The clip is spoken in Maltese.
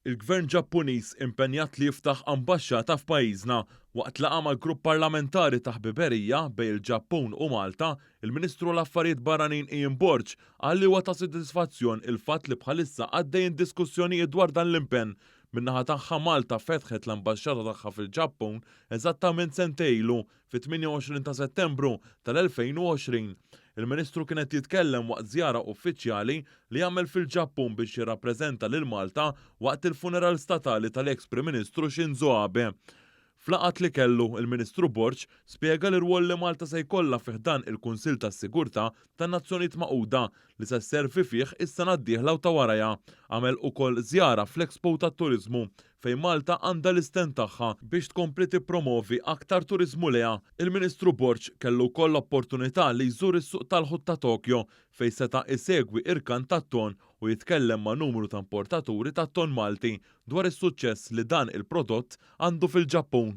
Il-Gvern Ġappuniż impenjat li jiftaħ ambaxxata f'pajjiżna. Waqt laqgħa mal-Grupp Parlamentari ta' Ħbiberija bejn il-Ġappun u Malta, il-Ministru għall-Affarijiet Barranin Ian Borg qal li huwa ta' sodisfazzjon il-fatt li bħalissa għaddejjin diskussjonijiet dwar dan l-impenn. Min-naħa tagħha Malta fetħet l-ambaxxata tagħha fil-Ġappun eżattament sentejn ilu, fit-28 ta' Settembru tal-2020. Il-Ministru kien qed jitkellem waqt żjara uffiċjali li għamel fil-Ġappun biex jirrappreżenta lil Malta waqt il-funeral statali tal-eks Prim Ministru Shinzo Abe. F'laqgħat li kellu, il-Ministru Borg spjega l-irwol li Malta se jkollha fi ħdan il-Kunsill tas-Sigurtà tan-Nazzjonijiet Magħquda li se sservi fih is-sena d-dieħla u ta' warajha. Għamel ukoll żjara fl-Expo tat-Turiżmu fejn Malta għandha l-istand tagħha biex tkompli tippromovi aktar turiżmu lejha. Il-Ministru Borg kellu wkoll l-opportunità li jżur is-suq tal-ħut ta' Tokyo fejn seta' isegwi irkant tat-tonn u jitkellem ma' numru ta' importaturi tat-tonn Malti dwar is-suċċess li dan il-prodott għandu fil-Ġappun.